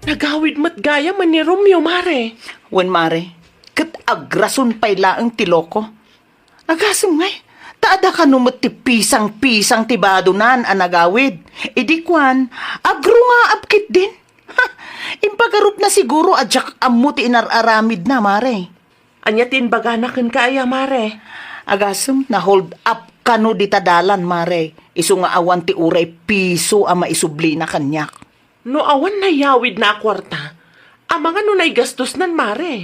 Nagawid met gayam ni Romeo, mare. Wen, mare, ket agrason pay laeng ti loko. Agasem ngay, ta adda kano met ti pisang-pisang ti badonan a nagawid. Idi kuan, agrungaab ketdin. Ha! Impagarupna siguro a diak ammo ti inar-aramidna, mare. Ania ti imbagana kenka aya, mare? Agasem, na-hold up kano dita dalan, mare. Isu nga awan ti uray piso a maisublina kaniak. No awan nayawidna a kuarta, amangan no naigastosnan, mare.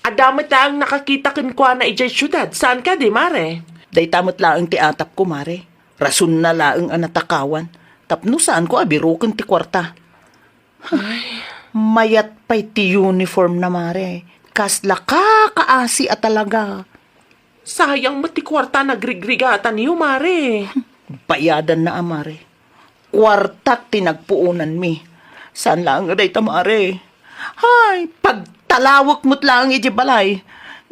Adda met laeng nakakita kenkuana idiay siudad, saan kadi, mare? Dayta met laeng ti atapko, mare. Rasonna laeng a natakawan, tapno saanko a biroken ti kuarta. Ay. Mayat pay ti uniformna, mare. Kasla kakaasi a talaga. Sayang met ti kuarta a nagrigrigatanyo, mare. Bayadanna a, mare. Kuartak ti nagpuonanmi. Saan laeng a dayta, mare. Hay, pagtalawek met laeng idiay balay.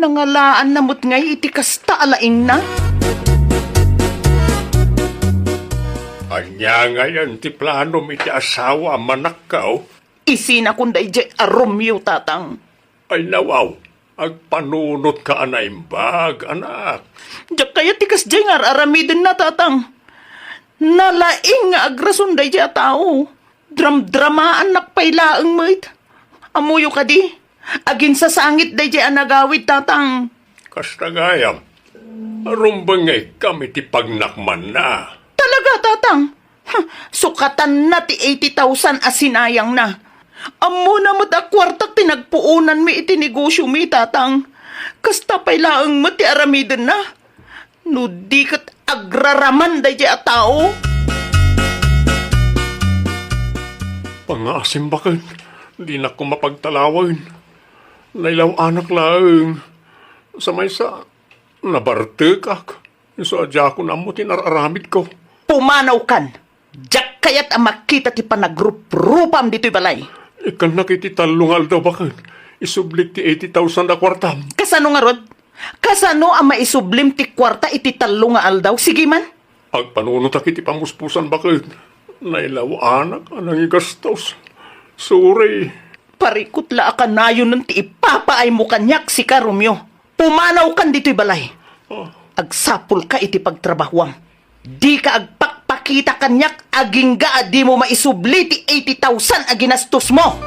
Nangalaanna met ngay iti kasta a laingna. Ania ngayen ti planom iti asawa a manakkaw? Isinakon daydiay a Romeo, tatang. Ay, nawaw, agpanunotka a naimbag, anak. Diak kayat ti kasdiay nga ar-aramidenna, tatang. Nalaing nga agrason daydiay a tao. Dramdramaannak pay laeng met. Ammoyo kadi, aginsasangit daydiay a nagawid, tatang. Kasta gayam, rumbengngegkam iti pagnakmanna. Talaga, tatang? Huh, sukatanna ti eighty thousand a sinayangna. Ammona met a kuartak ti nagpuonanmi iti negosyomi, tatang. Kasta pay laeng met ti aramidenna. No di ket agraraman daydiay a tao. Pangngaasim, baket, dinak koma pagtalawen. Nailaw-anak laeng. Sa maysa, nabartekak. Isu a diakon ammo ti inar-aramidko. Pumanawkan! Diak kayat a makita ti panagruprupam ditoy balay. Ikkannak iti tallo nga aldaw, baket. isublik ti eighty thousand a kuartam. Kasano ngarud? Kasano a maisublim ti kuarta iti tallo nga aldaw? Sige man. Agpanunotak iti pamuspusan baket. Nailaw-anak a nangigastos. Sorry. Parikut la a kanayonen ti ipapaaymo kaniak, sika, Romeo. Pumanawkan ditoy balay. Ah. Agsapulka iti pagtrabahuam. Dika agpakpakita kaniak agingga a dimo maisubli ti eighty thousand a ginastosmo.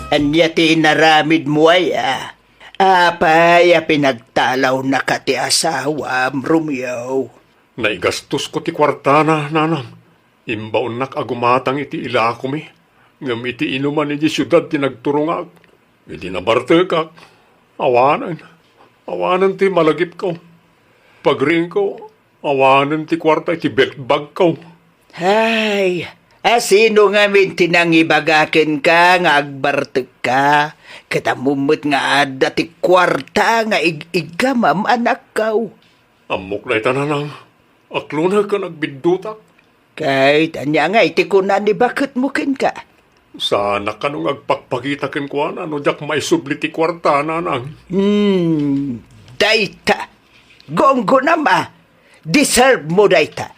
Ania ti inaramidmo aya? Apay a pinagtalawnaka ti asawam, Romeo? Naigastosko ti kuartana, nanang. Imbaonnak a gumatang iti ilakomi, ngem iti inuman idiay siudad ti nagturongak. Idi nabartekak, awanen, awanen ti malagipko. Pagriingko, awanen ti kuarta iti beltbagko. Ay, asino ngamin ti nangibaga kenka nga agbartekka? Ket ammom met nga adda ti kuarta nga ig-iggamam, anakko. Ammok dayta, nanang. Aklonek ken agbiddutak. Ket ania ngay ti kuna ni baketmo kenka? Saanak kano nga agpakpakita kenkuana no diak maisubli ti kuarta, nanang. Hmm, dayta. Gunggonam a. Deserve mo dayta.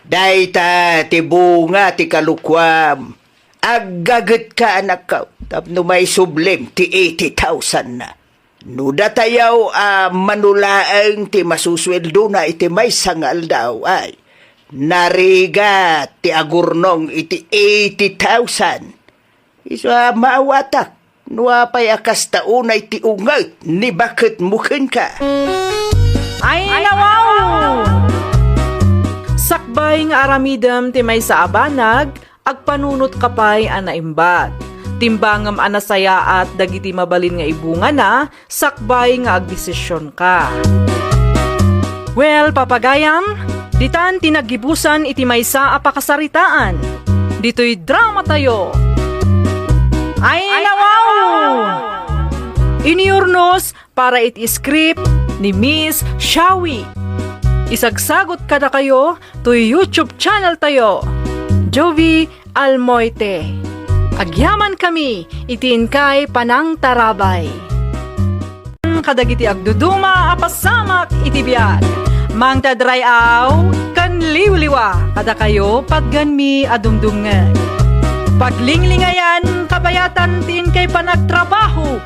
Dayta ti bunga ti kalokuam. Aggagetka, anakko, tapno maisublim ti eighty thousand na. No datayaw a mano laeng ti masusueldona iti maysa nga aldaw, ay, narigat ti agurnong iti eighty thousand. Isu a maawatak no apay a kasta unay ti unget ni baketmo kenka. Ay, nawaw! Sakbay nga aramidem ti maysa a banag, agpanunotka pay a naimbag. Timbangem a nasayaat dagiti mabalin nga ibungana sakbay nga agdesisionka. Well, papagayam, ditan ti naggibusan iti maysa a pakasaritaan. Ditoy dramatayo. Ay, nawaw! Iniurnos para iti script ni Miss Shawi. Isagsagot kadakayo toy YouTube channel tayo, Jovi Almoite. Agyamankami iti inkay panangtarabay. Kadagiti agduduma a pasamak iti biag, mangted ray-aw ken liwliwa kadakayo patgenmi a dumdumngeg. Paglinglingayan kabayatan ti inkay panagtrabaho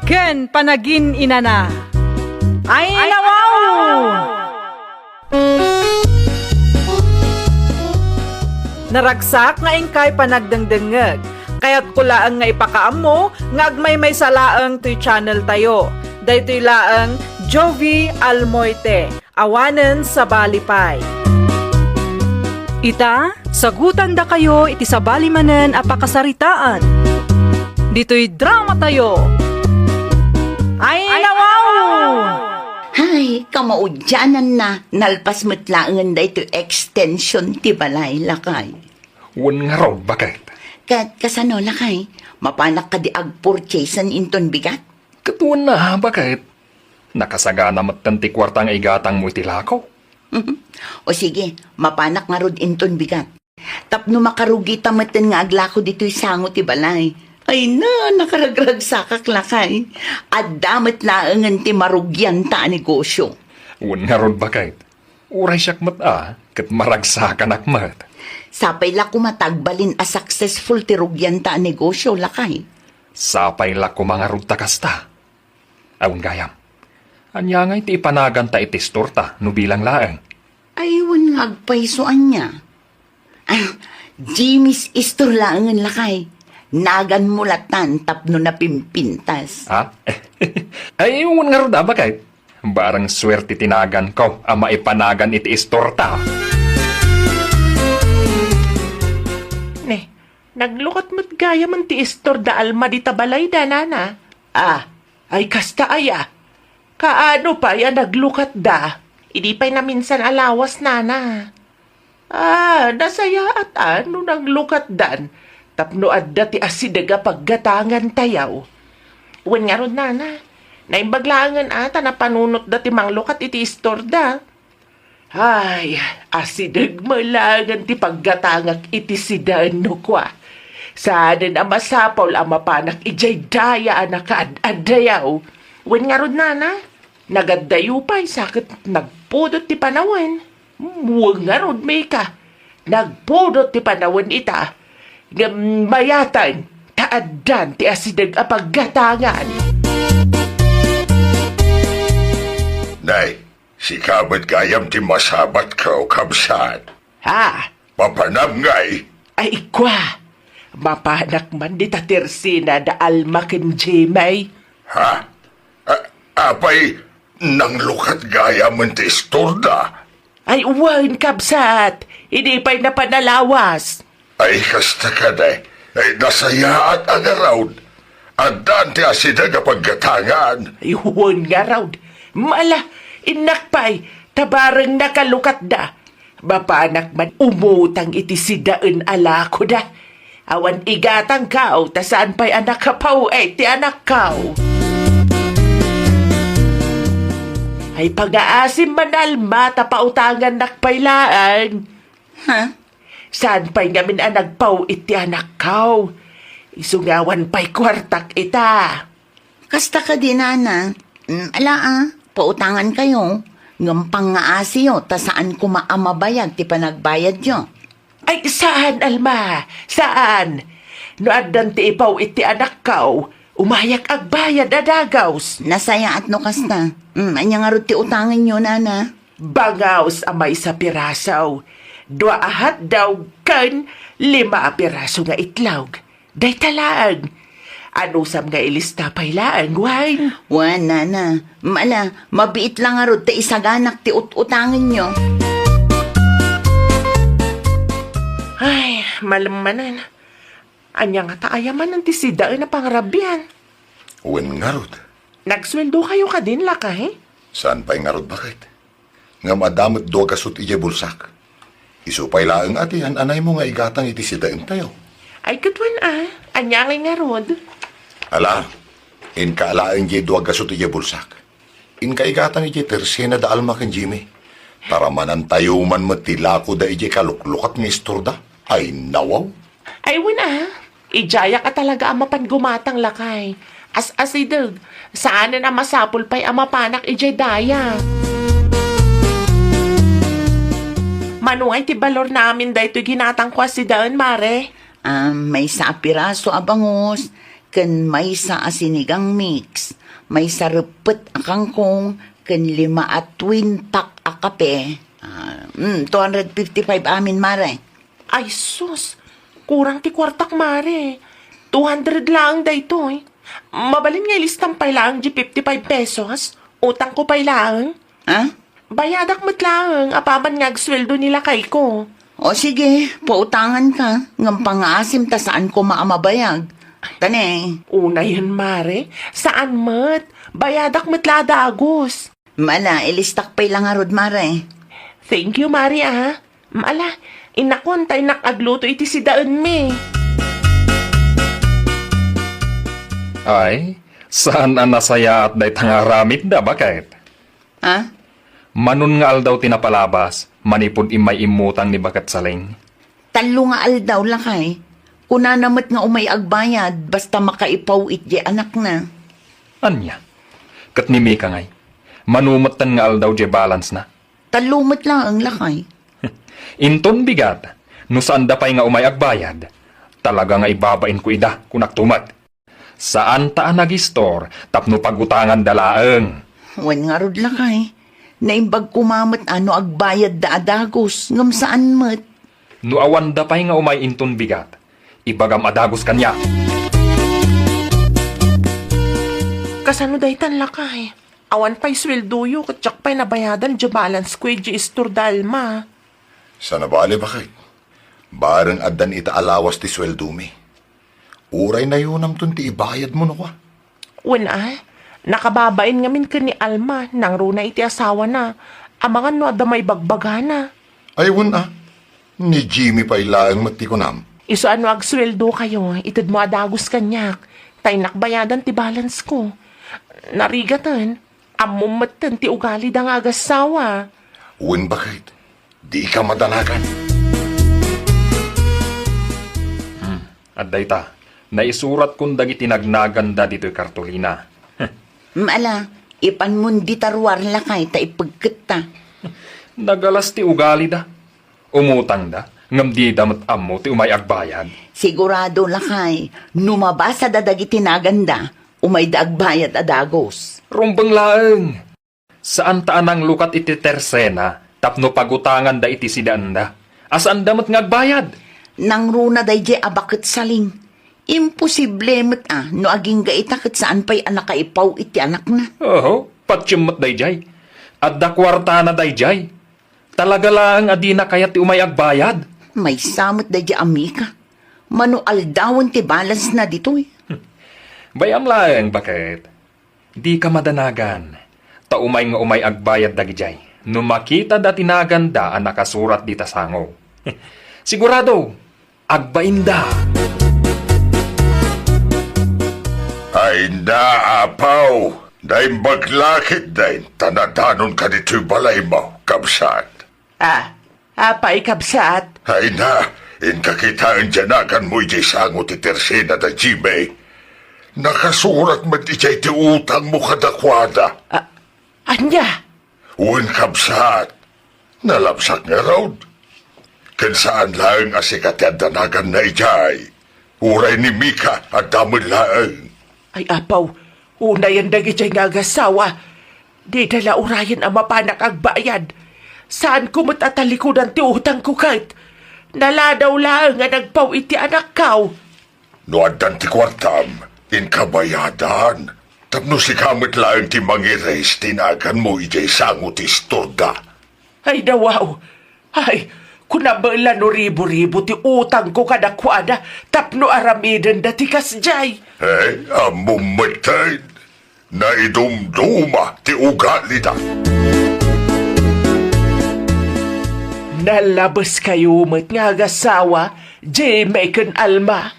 ken panagin-inana. Ay, nawaw! Naragsak nga inkay panagdengdengngeg. Kayatko laeng nga ipakaammo nga agmaymaysa laeng toy channel tayo. Daytoy laeng Jovi Almoite. Awanen sabali pay. Ita, sagutandakayo iti sabali manen a pakasaritaan. Ditoy dramatayo. Ay, nawaw! Hay, kamaudiananna, nalpas met laengen daytoy extension ti balay, lakay. Wen ngarud, baket. Ket kasano, lakay? Mapanak kadi agpurchasen inton bigat? Ket wen a, baket. Nakasagana metten ti kuarta nga igatangmo iti lako. O sige, mapanak ngarud inton bigat. Tapno makarugita metten nga aglako ditoy sango ti balay. Ay na, nakaragragsakak, lakay. Adda met laengen ti marugianta a negosyo. Wen ngarud, baket. Uray siak met a, ket maragsakanak met. Sapay la koma ta agbalin a successful ti rugianta a negosyo, lakay. Sapay la koma ngarud ta kasta. Awan gayam. Ania ngay ti ipanaganta iti istorta no bilang laeng? Ay, wen nga agpayso ania. Ah, Jimmy's Store laengen, lakay. Naganmo latan tapno napimpintas. Ha? Ay, wen ngarud a, baket. Barang suerte ti naganko a maipanagan iti istorta. Ne, naglukat met gayam ti istor da Alma dita balay da, nana. Ah, ay kasta aya. Kaano pay a naglukatda? Idi pay naminsan a lawas, nana. Ah, nasayaat a no naglukatdan tapno adda ti asideg a paggatangantayo. Wen ngarud, nana, naimbag laengen a ta napanunotda ti manglukat iti istorda. Ay, asideg met laengen ti paggatangak iti sidaen no kua. Saanen a masapul a mapanak idiay daya a nakaad-addayaw. Wen ngarud, nana, nagaddayo pay sa ket nagpudot ti panawen. Wen ngarud, Mika, nagpudot ti panawen ita, ngem mayaten ta addan ti asideg a paggatangan. Nay, sika met gayam ti masabatko, kabsat. Ha? Mapanam ngay? Ay, ikwa, mapanak man dita tersena da Alma ken Jimmy. Ha? A-, apay, nanglukat gayamen ti istorda? Ay, wen, kabsat, idi pay napan a lawas. Ay, kasta kadi, ay, nasayaat a ngarud. Addan ti asideg a paggatangan. Ay, wen ngarud. Mala, innak pay, ta bareng nakalukatda. Mapanak man umutang iti sidaen a lakoda. Awan igatangko, ta saan pay a nakapaw-it ti anakko. Ay, pangaasim man, Alma, ta pautangannak pay laeng. Ha? Saan pay ngamin a nagpaw-it ti anakko? Isu nga awan pay kuartak ita. Kasta kadi, nana. Mm, ala, a, pautangankayo. Ngem pangngaasiyo, ta saan koma a mabayag ti panagbayadyo. Ay, saan, Alma? Saan? No addan ti ipaw-it ti anakko, umayak agbayad a dagus. Nasayaat no kasta. Mm, ania ngarud ti utangenyo, nana? Bangaws a maysa piraso, dua a hotdog, ken lima a piraso nga itlog. Dayta laeng. Anusam nga ilista pay laeng, wen? Wen, nana. Mala, mabiit la ngarud ta isaganak ti ut-utangenyo. Ay, malem manen. Ania ngata aya manen ti sidaen a pangrabian? Wen ngarud. Nagsueldokayo kadin, lakay? Saan pay ngarud, baket? Ngem adda met dua gasut idiay bulsak. Isu pay laeng a ti an-anaymo nga igatang iti sidaentayo. Ay, ket wen a, ania ngay ngarud? Ala, inka laeng diay dua gasut idiay bulsak. Inka igatang idiay tersena da Alma ken Jimmy. Taramanantayo man met ti lakoda idiay kaluklukat nga istorda. Ay, nawaw. Ay, wen a. Idiayak a talaga a mapan gumatang, lakay. As-asideg, saanen a masapul pay a mapanak idiay daya. Mano ngay ti balor namin daytoy ginatangko a sidaen, mare? Ah, maysa a piraso a bangus, ken maysa a sinigang mix, maysa reppet a kangkong, ken lima a twin pack a kape. Ah, mm, two hundred fifty-five amin, mare. Ay sus, kurang ti kuartak, mare. Two hundred laeng daytoy. Mabalin nga ilistam pay laeng di fifty-five pesos. Utangko pay laeng. Ha? Bayadak met laeng apaman nga agsueldo ni lakayko. O sige, pautanganka, ngem pangaasim ta saan koma a mabayag. Tane. Unayen, mare, saan met. Bayadak met la a dagus. Mala, ilistak pay la ngarud, mare. Thank you, mare, ah. Mala, inakon ta innak agluto iti sidaenmi. Ay, saan a nasayaat dayta nga aramidda, baket? Ha? Manon nga aldaw ti napalabas, manipud immay immutang ni Baket Saling. Tallo nga aldaw, lakay. Kunana met nga umay agbayad, basta makaipaw-it diay anakna. Ania? Ket ni Mika ngay, mano metten nga aldaw diay balance na? Tallo met laeng, lakay. Inton bigat, no saanda pay nga umay agbayad, talaga nga ibabainko ida, kunakto met. Saanta a nagistor tapno pagutanganda laeng. Wen ngarud, lakay. Naimbag koma met a no agbayadda a dagus, ngem saan met. No awanda pay nga umay inton bigat, ibagam a dagus kaniak. Kasano daytan, lakay? Awan pay sueldoyo, ket diak pay nabayadan diay balance ko idiay istor da Alma. Saan a bale, baket. Bareng addan ita a lawas ti sueldomi. Uray nayunamton ti ibayadmo no kua. Wen a, nakababain ngamin ken ni Alma, nangruna iti asawana. Amangan no adda maibagbagana. Ay, wen a. Ni Jimmy pay laeng met ti kunam. Isu a no agsueldokayo, itedmo a dagus kaniak. Ta innak bayadan ti balance ko. Narigaten, ammom metten ti ugalida nga agassawa. Wen, baket. Dika madanagan. Hmm. Adda ita, naisuratkon dagiti nagnaganda ditoy kartolina. Mala, ipanmon dita ruar lakay ta ipegketta. Nagalas ti ugalida. Umutangda, ngem dida met ammo ti umay agbayad. Sigurado lakay, no mabasada dagiti naganda, umayda agbayad a dagus. Rumbeng laeng. Saan ta a nanglukat iti tersena tapno pagutanganda iti sidaanda, a saanda met nga agbayad. Nangruna daydiay a baket saling. Imposible met a no agingga ita ket saan pay a nakaipaw iti anakna. Oho, patiem met daydiay. Adda kuartana daydiay. Talaga laeng a dina kayat ti umay agbayad. Maysa met daydiay a Mika. Mano aldawen ti balance na ditoy. Bay-am laeng, baket. Dika madanagan, ta umay nga umay agbayad dagidiay no makitada ti naganda a nakasurat dita sango. Sigurado, agbainda. Ay na, apaw! Naimbag lakit dayn, ta nadanonka ditoy balaymo, kabsat. Ah, apay, kabsat? Ay na, inka kitaen diay naganmo idiay sango ti tersena da Jimmy. Nakasurat met idiay ti utangmo kadakuada. Ah, ania? Wen, kabsat, nalabsak ngarud. Ken saan laeng a sika ti adda naganna idiay. Uray ni Mika, adda met laeng. Ay, apaw, unayen dagidiay nga agasawa. Dida la urayen a mapanak agbayad. Saanko met a talikudan ti utangko ket naladaw laeng a nagpaw iti anakko. No addan ti kuartam, inka bayadan. Tapno sika met laeng ti mangiris ti naganmo idiay sango ti istorda. Ay, dawaw! Ay, kunam la no ribu-ribu ti utangko kadakuada tapno aramidenda ti kasdiay. Eh, ammom metten, naidumduma ti ugalida. Nalabeskayo met nga agasawa, Jimmy ken Alma.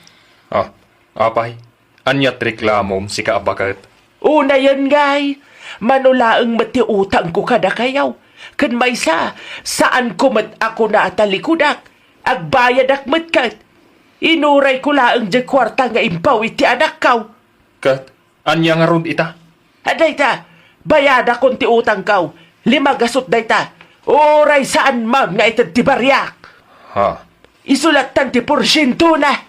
Ah, apay, ania ti reklamom, sika a baket? Unayen ngay, mano laeng met ti utangko kadakayo. Ken maysa, saanko met a kuna a talikudak, agbayadak met ket. Inurayko laeng diay kuarta nga impaw iti anakko. Ket ania ngarud ita? Adda ita, bayadakon ti utangko. Lima gasut dayta. Uray saan man nga ited ti bariak. Ha? Isu lattan ti porsientona.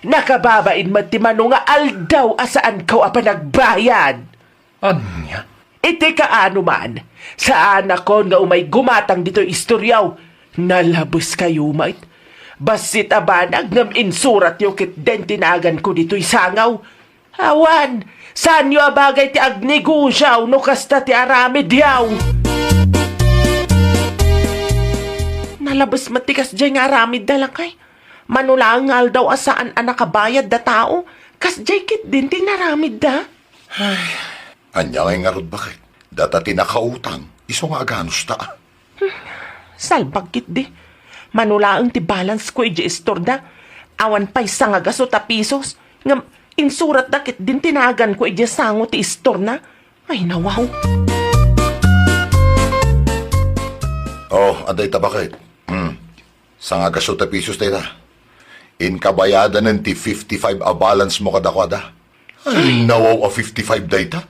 Nakababain met ti mano nga aldaw a saanko a panagbayad. Ania? Iti kaano man, saanakon nga umay gumatang ditoy istoryo. Nalabeskayo met. Bassit a banag ngem insuratyo ketdin ti naganko ditoy sango. Awan, saanyo a bagay ti agnegosio no kasta ti aramidyo. Nalabes met ti kasdiay nga aramidda lakay. Mano laeng nga aldaw a saan a nakabayadda tao, kasdiay ketdin ti inaramidda. Ay, ania ngay ngarud baket? Data ti nakautang, isu nga aganusta. Salbag ketdi. Mano laeng ti balance ko idiay istorda. Awan pay sangagasu ta pisos. Ngem insuratda ketdin ti naganko idiay sango ti istorna. Ay, nawaw. Oh, adda ita baket. Hmm. Sangagasu ta pisos dayta. Inka bayadanen ti fifty-five a balance mo kadakuada. Ay, nawaw a fifty-five dayta.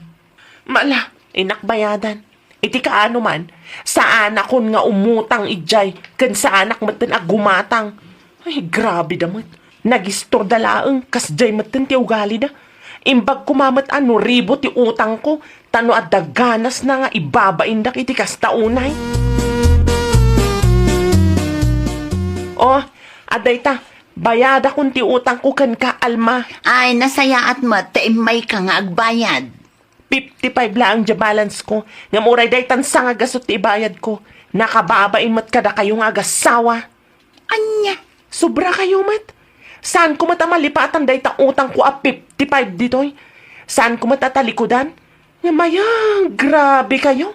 Mala, innak bayadan. Iti kaano man, saanakon nga umutang idiay, ken saanak metten a gumatang. Ay, grabe da met. Nagistorda laeng, kasdiay metten ti ugalida. Imbag koma met a no ribu ti utangko, ta no adda ganasna nga ibabaindak iti kasta unay. Oh, adda ita, bayadakon ti utangko kenka, Alma. Ay, nasayaat met ta immayka nga agbayad. Fifty-five laeng diay balance ko, ngem uray daytan sangagasu ti ibayadko, nakababain met kadakayo nga agasawa. Ania? Sobrakayo met. Saanko met a malipatan dayta utangko a fifty-five ditoy. Saanko met a talikudan. Ngem aya, grabekayo.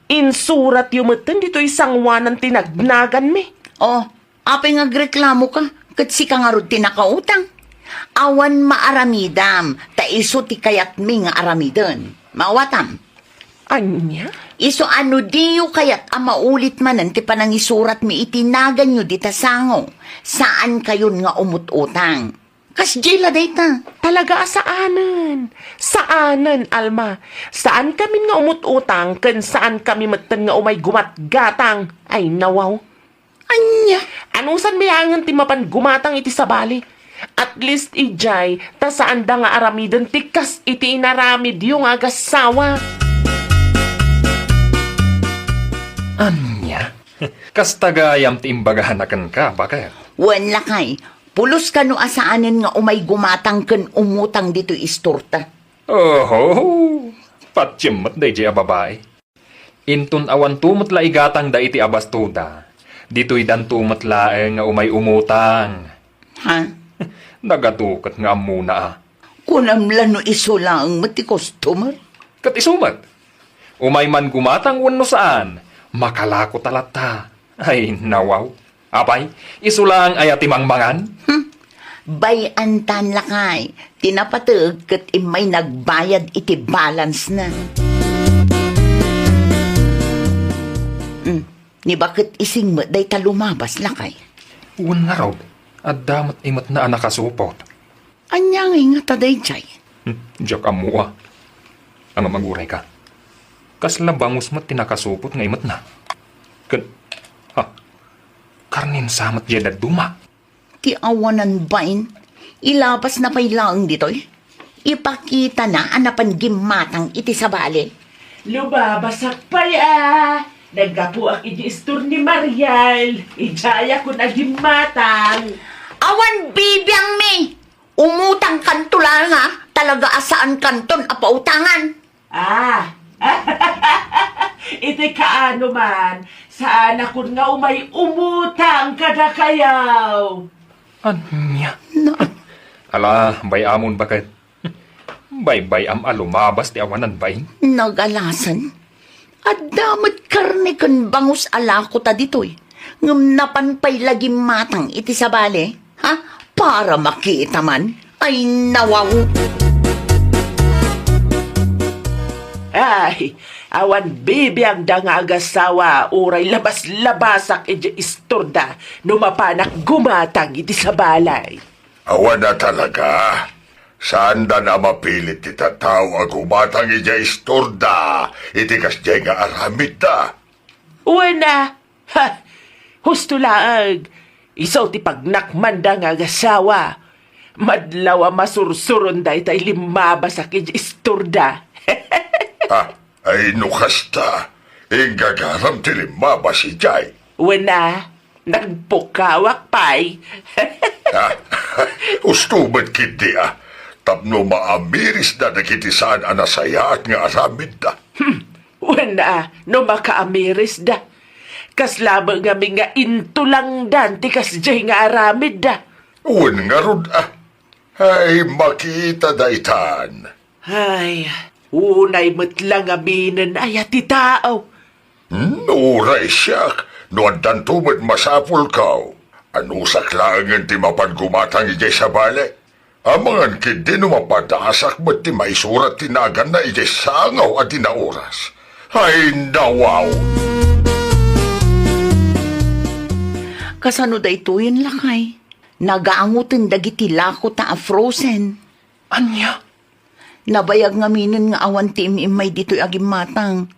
Insuratyo metten ditoy sangoanan ti nagnaganmi. Oh, apay nga agreklamoka? Ket sika ngarud ti nakautang. Awan maaramidam, ta isu ti kayatmi nga aramiden. Maawatam? Ania? Isu a no diyo kayat a maulit manen ti panangisuratmi iti naganyo dita sango, saankayon nga umut-utang. Kasdiay la dayta. Talaga a saanen. Saanen, Alma. Saan kami nga umut-utang, ken saan kami metten nga umay gumatgatang. Ay, nawaw. Ania? Anusan mayangen ti mapan gumatang iti sabali? At least, idiay, ta saanda nga aramiden ti kas iti inaramidyo nga agassawa. Ania? Kasta gayam ti imbagana kenka, baket? Wen, lakay, pulos kano a saanen nga umay gumatang ken umutang ditoy istorta. Oho, patiem met daydiay a babai. Inton awanto met la igatangda iti abastoda, ditoydanto met laeng nga umay umutang. Ha? Nagato ket nga ammona a. Kunam la no isu laeng met ti customer? Ket isu met. Umay man gumatang wenno saan, makalako ta latta. Ay, nawaw. Apay, isu laeng aya ti mangmangan? Hmm. Bay-antan, lakay. Ti napateg ket immay nagbayad iti balance na. Hmm. Ni baket ising met dayta lumabas, lakay. Wen ngarud, adda met imetna a nakasupot. Ania nga ingata daydiay? Hmm, diak ammo a. Ngem aguray ka. Kasla bangus met ti nakasupot nga imetna. Ken, ha, karnen sa met diay dadduma. Ti awanan bain, ilabasna pay laeng ditoy. Ipakitana a napan gimmatang iti sabali. Lumabasak pay a. Naggapuak iti istor ni Mariel. Idiay a kun a gimmatang. Awan bibiangmi! Umutangkanto laeng a, talaga a saankanton a pautangan. Ah, iti kaano man, saanakon nga umay umutang kadakayo. Ania? Na. Ala, bay-amon baket. Baybay-am a lumabas ti awanan bain. Nagalasen. Adda met karne ken bangus a lakota ditoy, ngem napan pay la gimmatang iti sabali, ha? Para makita man. Ay, nawaw! Ay, awan bibiangda nga agasawa, uray labas-labasak iti istorda no mapanak gumatang iti sabali. Awan a talaga. Saandan a mapilit ti tattao a gumatang idiay istorda iti kasdiay nga aramidda. Wen a, ha, husto laeng. Isu ti pagnakmanda nga agasawa. Madlaw a masursuron daytay limmabasak iti istorda. Ah, ay no kasta, inggagaram ti limmabas idiay. Wen a, nagpukawak pay. Ah, husto met ketdi a, tapno maamirisda dagiti saan a nasayaat nga aramidda. Hmm, wen a, no makaamirisda. Kasla met ngamin nga intulangdan ti kasdiay nga aramidda. Wen ngarud a, ay, makita daytan. Ay, unay met la ngaminen aya ti tao. Hmm, uray siak, no addanto met masapulko. Anusak laengen ti mapan gumatang idiay sabali. Amangan ketdi no mapadasak met ti maisurat ti naganna idiay sangaw a dinaoras. Ay, nawaw! Kasano daytoyen, lakay? Nagangoten dagiti lakota a frozen. Ania? Nabayag ngaminen nga awan ti im-immay ditoy a gimmatang.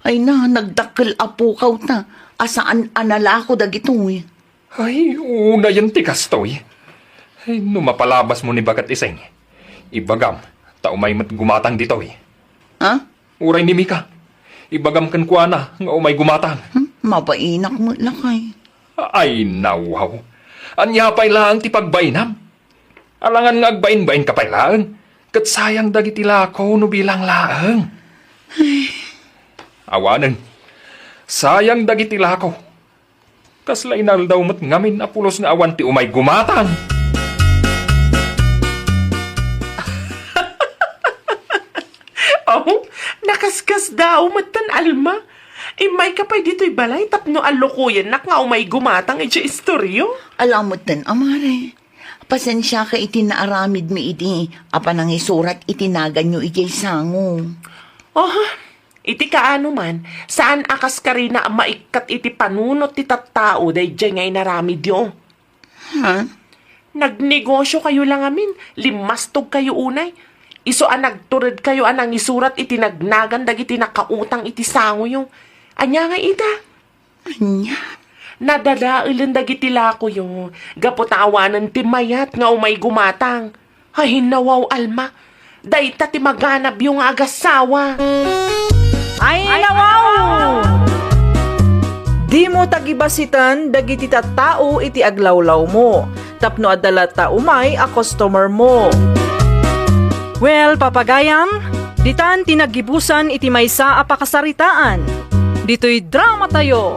Ay na, nagdakkel a pukawta a saan a nalako dagitoy. Ay, unayen ti kastoy. Ay, no mapalabasmo ni baket Ising, ibagam, ta umay met gumatang ditoy. Ha? Uray ni Mika, ibagam kenkuana nga umay gumatang. Hmm, mabainak met, lakay. Ay, nawaw. Ania pay laeng ti pagbainam? Alangan nga agbainbainka pay laeng, ket sayang dagiti lako no bilang laeng. Awanen, sayang dagiti lako. Kasla inaldaw met ngamin a pulos nga awan ti umay gumatang. Aw, nakaskasdaaw metten, Alma. Immayka pay ditoy balay tapno allokoyennak nga umay gumatang idiay istoryo. Ala metten, a mare. Pasensiaka iti naaramidmi idi a panangisurat iti naganyo idiay sango. Aha, iti kaano man, saan a kas karina a maikkat iti panunot ti tattao daydiay nga inaramidyo. Ha? Nagnegosyo kayo la ngamin, limmastog kayo unay. Isu a nagtured kayo a nangisurat iti nagnagan dagiti nakautang iti sangoyo. Ania nga ita? Ania? Nadadaelen dagiti lakoyo, gapu ta awanen ti mayat nga umay gumatang. Ay, nawaw, Alma. Dayta ti maganabyo nga agasawa. Ay, nawaw! Dimo tagibasiten dagiti tattao iti aglawlawmo, tapno adda latta umay a customer mo. Well, papagayam, ditan ti naggibusan iti maysa a pakasaritaan. Ditoy drama tayo.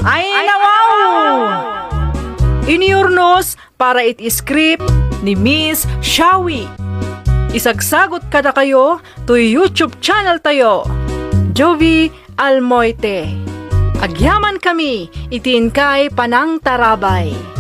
Ay, nawaw! Iniurnos para iti script ni Miss Shawi. Isagsagot kadakayo toy YouTube channel tayo, Jovie Almoite. Agyaman kami iti inkay panangtarabay.